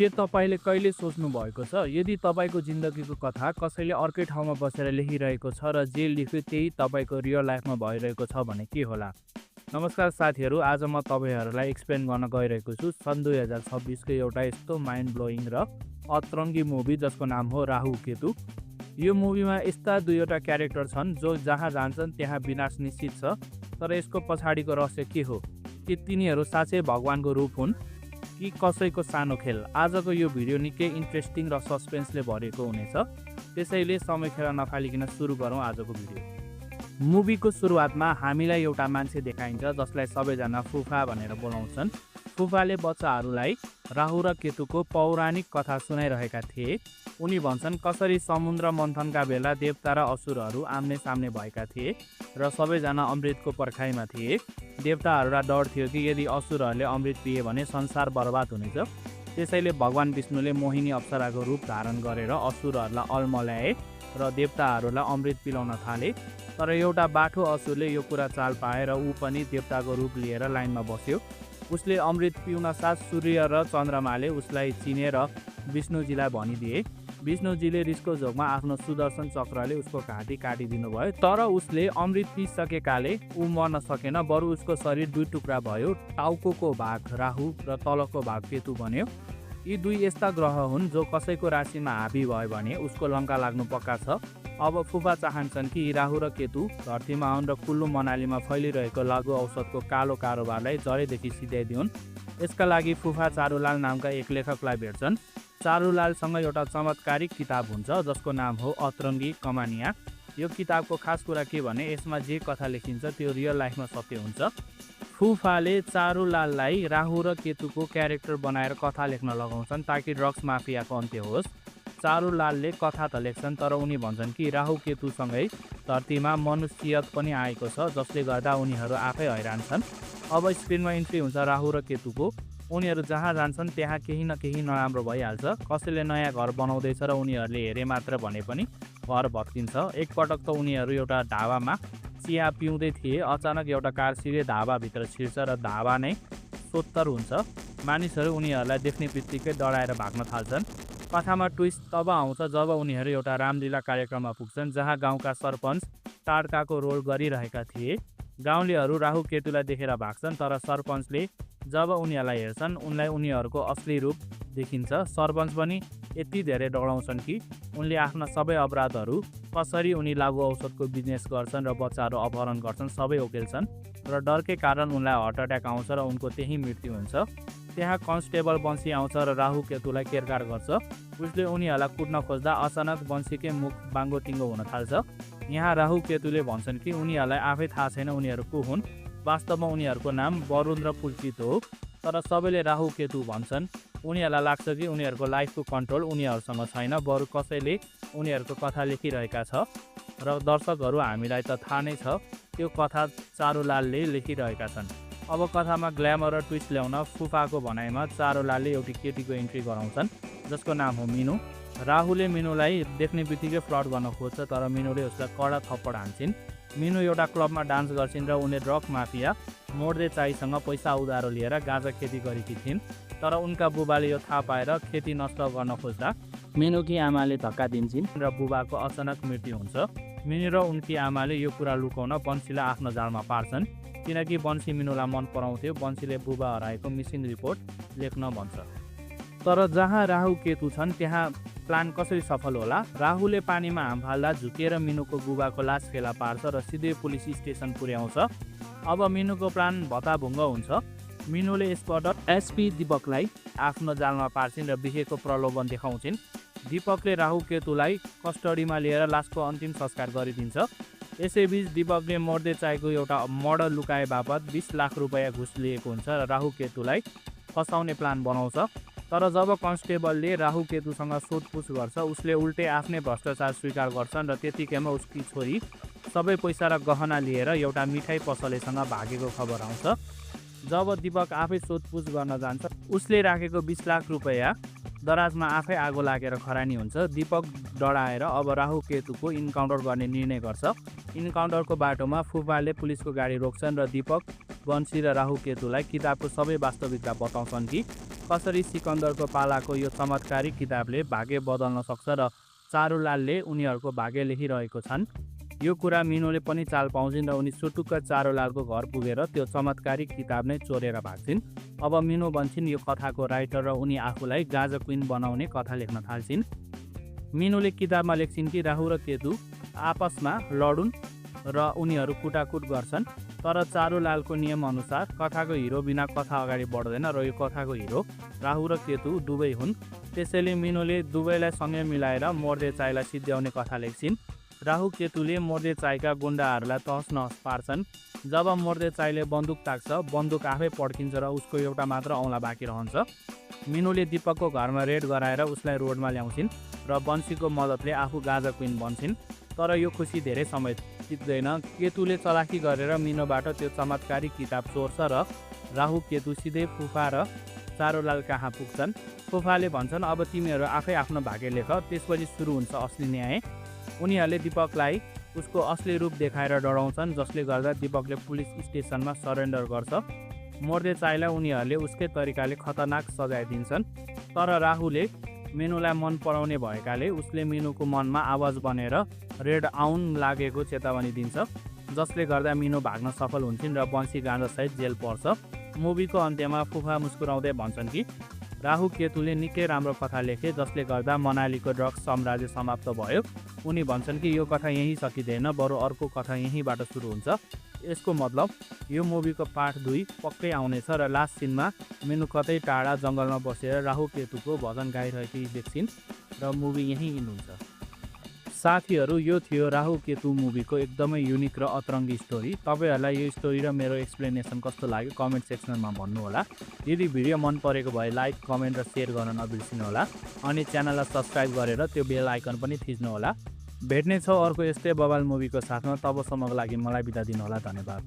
के तपाईँले कहिले सोच्नु भएको छ यदि तपाईँको जिन्दगीको कथा कसैले अर्कै ठाउँमा बसेर लेखिरहेको छ र जे लेख्यो त्यही तपाईँको रियल लाइफमा भइरहेको छ भने के होला? नमस्कार साथीहरू, आज म तपाईँहरूलाई एक्सप्लेन गर्न गइरहेको छु सन् 2026को एउटा यस्तो माइन्ड ब्लोइङ र अतरङ्गी मुभी जसको नाम हो राहु केतु। यो मुभीमा यस्ता दुईवटा क्यारेक्टर छन् जो जहाँ जान्छन् त्यहाँ विनाश निश्चित छ। तर यसको पछाडिको रहस्य के हो? कि तिनीहरू साँच्चै भगवानको रूप हुन् कि कसैको सानो खेल? आजको यो भिडियो निकै इन्ट्रेस्टिङ र सस्पेन्सले भरिएको हुनेछ, त्यसैले समय खेर नफालिकन सुरु गरौँ आजको भिडियो। मुभीको सुरुवातमा हामीलाई एउटा मान्छे देखाइन्छ जसलाई सबैजना फुफा भनेर बोलाउँछन्। फुफाले बच्चाहरूलाई राहु र केतुको पौराणिक कथा सुनाइरहेका थिए। उनी भन्छन् कसरी समुद्र मन्थनका बेला देवता र असुरहरू आम्ने सामने भएका थिए र सबैजना अमृतको पर्खाइमा थिए। देवताहरूलाई डर थियो कि यदि असुरहरूले अमृत पिए भने संसार बर्बाद हुनेछ। त्यसैले भगवान विष्णुले मोहिनी अप्सराको रूप धारण गरेर असुरहरूलाई अल्मल्याए र देवताहरूलाई अमृत पिलाउन थाले। तर एउटा बाठो असुरले यो कुरा चाल पाएर ऊ पनि देवताको रूप लिएर लाइनमा बस्यो। उसले अमृत पिउन साथ सूर्य र चन्द्रमाले उसलाई चिनेर विष्णुजीलाई भनिदिए। विष्णुजीले रिसको झोकमा आफ्नो सुदर्शन चक्रले उसको घाँटी काटिदिनु भयो। तर उसले अमृत पिइसकेकाले ऊ मर्न सकेन, बरु उसको शरीर दुई टुक्रा भयो। टाउको भाग राहु र तलको भाग केतु बन्यो। यी दुई यस्ता ग्रह हुन् जो कसैको राशिमा हाबी भयो भने उसको लङ्का लाग्नु पक्का छ। अब फुफा चाहन्छन् कि राहु र केतु धरतीमा आउन् र कुल्लु मनालीमा फैलिरहेको लागु औषधको कालो कारोबारलाई जडेदेखि सिध्याइदिउन्। यसका लागि फुफा चारुलाल नामका एक लेखकलाई भेट्छन्। चारुलालसँग एउटा चमत्कारिक किताब हुन्छ जसको नाम हो अतरङ्गी कमानिया। यो किताबको खास कुरा के भने यसमा जे कथा लेखिन्छ त्यो रियल लाइफमा सत्य हुन्छ। फुफाले चारुलाललाई राहु र केतुको क्यारेक्टर बनाएर कथा लेख्न लगाउँछन् ताकि ड्रग्स माफियाको अन्त्य होस्। चारुलालले कथा त लेख्छन् तर उनी भन्छन् कि राहु केतुसँगै धरतीमा मनुष्यत पनि आएको छ जसले गर्दा उनीहरू आफै हैरान छन्। अब स्क्रिनमा इन्ट्री हुन्छ राहु र केतुको। उनीहरू जहाँ जान्छन् त्यहाँ केही न केही नराम्रो भइहाल्छ। कसैले नयाँ घर बनाउँदैछ र उनीहरूले हेरे मात्र भने पनि घर भत्किन्छ। एकपटक त उनीहरू एउटा ढाबामा चिया पिउँदै थिए। अचानक एउटा कार सिधै ढाबाभित्र छिर्छ र ढाबा नै सोत्तर हुन्छ। मानिसहरू उनीहरूलाई देख्ने बित्तिकै डराएर भाग्न थाल्छन्। कथामा ट्विस्ट तब आउँछ जब उनीहरू एउटा रामलीला कार्यक्रममा पुग्छन् जहाँ गाउँका सरपञ्च ताडकाको रोल गरिरहेका थिए। गाउँलेहरू राहु केतुलाई देखेर भाग्छन् तर सरपञ्चले जब उनीहरूलाई हेर्छन् उनलाई उनीहरूको असली रूप देखिन्छ। सरपञ्च पनि यति धेरै डराउँछन् कि उनले आफ्ना सबै अपराधहरू कसरी उनी लागु औषधको बिजनेस गर्छन् र बच्चाहरू अपहरण गर्छन् सबै ओकेल्छन् र डरकै कारण उनलाई हार्ट एट्याक आउँछ र उनको त्यही मृत्यु हुन्छ। त्यहाँ कन्स्टेबल बन्सी आउँछ र राहु केतुलाई केरकार गर्छ। उसले उनीहरूलाई कुट्न खोज्दा अचानक बन्सीकै मुख बाङ्गोटिङ्गो हुन थाल्छ। यहाँ राहु केतुले भन्छन् कि उनीहरूलाई आफै थाहा छैन उनीहरू को हुन्। वास्तवमा उनीहरूको नाम वरुण र पुल्कित हो। तर सबैले राहु केतु भन्छन्। उनीहरूलाई लाग्छ कि उनीहरूको लाइफको कन्ट्रोल उनीहरूसँग छैन, बरु कसैले उनीहरूको कथा लेखिरहेका छ र दर्शकहरू हामीलाई त थाहा नै छ त्यो कथा चारुलालले लेखिरहेका छन्। अब कथामा ग्ल्यामर र ट्विस्ट ल्याउन फुफाको भनाइमा चारुलालले एउटी केटीको इन्ट्री गराउँछन् जसको नाम हो मिनु। राहुले मिनुलाई देख्ने बित्तिकै फ्लर्ट गर्न खोज्छ तर मिनुले उसलाई कडा थप्पड हान्छिन्। मिनु एउटा क्लबमा डान्स गर्छिन् र उनले ड्रग माफिया मोर्दे चाईसँग पैसा उधारो लिएर गाँजा खेती गरेकी थिइन्। तर उनका बुबाले यो थाहा पाएर खेती नष्ट गर्न खोज्दा मिनुकी आमाले धक्का दिन्छन् र बुबाको अचानक मृत्यु हुन्छ। मिनु र उनकी आमाले यो कुरा लुकाउन बन्सीलाई आफ्नो जालमा पार्छन् किनकि बन्सी मिनुलाई मन पराउँथ्यो। बन्सीले बुबा हराएको मिसिङ रिपोर्ट लेख्न भन्छ। तर जहाँ राहु केतु छन् त्यहाँ प्लान कसरी सफल होला? राहुले पानीमा हाम फाल्दा झुकेर मिनुको बुबाको लास फेला पार्छ र सिधै पुलिस स्टेसन पुर्याउँछ। अब मिनुको प्लान भताभुङ्ग हुन्छ। मिनुले यसपटक एसपी दीपकलाई आफ्नो जालमा पार्छिन् र बिहेको प्रलोभन देखाउँछिन्। दीपकले राहु केतुलाई कस्टडीमा लिएर लासको अन्तिम संस्कार गरिदिन्छ। यसैबीच दीपकले मोर्दे चाईको एउटा मर्डर लुकाए बापत 20 लाख रुपियाँ घुस लिएको हुन्छ र राहु केतुलाई फसाउने प्लान बनाउँछ। तर जब कन्स्टेबलले राहु केतुसँग सोधपुछ गर्छ उसले उल्टै आफ्नै भ्रष्टाचार स्वीकार गर्छन् र त्यतिकैमा उसकी छोरी सबै पैसा र गहना लिएर एउटा मिठाई पसलेसँग भागेको खबर आउँछ। जब दीपक आफै सोधपुछ गर्न जान्छ उसले राखेको 20 लाख रुपियाँ दराजमा आफै आगो लागेर खरानी हुन्छ। दीपक डराएर अब राहु केतुको इन्काउन्टर गर्ने निर्णय गर्छ। इन्काउन्टरको बाटोमा फुफाले पुलिसको गाडी रोक्छन् र दीपक बन्सी र राहु केतुलाई किताबको सबै वास्तविकता बताउँछन् कि कसरी सिकन्दरको पालाको यो चमत्कारिक किताबले भाग्य बदल्न सक्छ र चारुलालले उनीहरूको भाग्य लेखिरहेको छन्। यो कुरा मिनोले पनि चाल पाउँछिन् र उनी सुटुक्क चारुलालको घर पुगेर त्यो चमत्कारिक किताब नै चोरेर भाग्छिन्। अब मिनो बन्छिन् यो कथाको राइटर र उनी आफूलाई गाजा क्विन बनाउने कथा लेख्न थाल्छिन्। मिनोले किताबमा लेख्छिन् कि राहु र केतु आपसमा लडुन् र उनीहरू कुटाकुट गर्छन्, तर चारुलालको नियम अनुसार कथाको हिरो बिना कथा अगाडि बढ्दैन र यो कथाको हिरो राहु र केतु दुवै हुन्। त्यसैले मिनोले दुवैलाई सँगै मिलाएर मोर्देचाईलाई सिद्ध्याउने कथा लेख्छिन्। राहु केतुले मोर्देचाईका गुन्डाहरूलाई तहस नहस पार्छन्। जब मोर्देचाईले बन्दुक ताक्छ, बन्दुक आफै पड्किन्छ र उसको एउटा मात्र औँला बाँकी रहन्छ। मिनोले दीपकको घरमा रेड गराएर उसलाई रोडमा ल्याउँछिन् र बन्सीको मद्दतले आफू गाजा क्विन बन्छिन्। तर यो खुसी धेरै समय टिक्दैन। केतुले चलाखी गरेर मिनोबाट त्यो चमत्कारिक किताब चोर्छ र राहु केतु सिधै फुफा र चारुलाल कहाँ पुग्छन्। फुफाले भन्छन् अब तिमीहरू आफै आफ्नो भाग्य लेख, त्यसपछि सुरु हुन्छ असली न्याय। उनीहरूले दीपकलाई उसको असली रूप देखाएर डराउँछन्, जसले गर्दा दीपकले पुलिस स्टेसनमा सरेन्डर गर्छ। मोर्देचाईलाई उनीहरूले उसकै तरिकाले खतरनाक सजाय दिन्छन्, तर राहुले मिनोलाई मन पराउने भएकाले उसले मिनोको मनमा आवाज बनेर रेड आउन लागेको चेतावनी दिन्छ, जसले गर्दा मिनो भाग्न सफल हुन्छन् र बन्सी गाँजासहित जेल पर्छ। मुभीको अन्त्यमा फुफा मुस्कुराउँदै भन्छन् कि राहु केतुले निकै राम्रो कथा लेखे, जसले गर्दा मनालीको ड्रग्स साम्राज्य समाप्त भयो। उनी भन्छन् कि यो कथा यहीँ सकिँदैन, बरु अर्को कथा यहीँबाट सुरु हुन्छ। यसको मतलब यो मुभीको पार्ट 2 पक्कै आउनेछ र लास्ट सिनमा मिनु कतै टाढा जङ्गलमा बसेर राहु केतुको भजन गाइरहेकी देख्छिन् र मुभी यहीँ इन्ड हुन्छ। साथीहरू, यो थियो राहु केतु मुभीको एकदमै युनिक र अतरङ्गी स्टोरी। तपाईँहरूलाई यो स्टोरी र मेरो एक्सप्लेनेसन कस्तो लाग्यो कमेन्ट सेक्सनमा भन्नुहोला। यदि भिडियो मन परेको भए लाइक, कमेन्ट र सेयर गर्न नबिर्सिनुहोला अनि च्यानललाई सब्सक्राइब गरेर त्यो बेल आइकन पनि थिच्नुहोला। भेट्ने छौँ अर्को यस्तै बवाल मुभीको साथमा। तबसम्मको लागि मलाई बिदा दिनुहोला। धन्यवाद।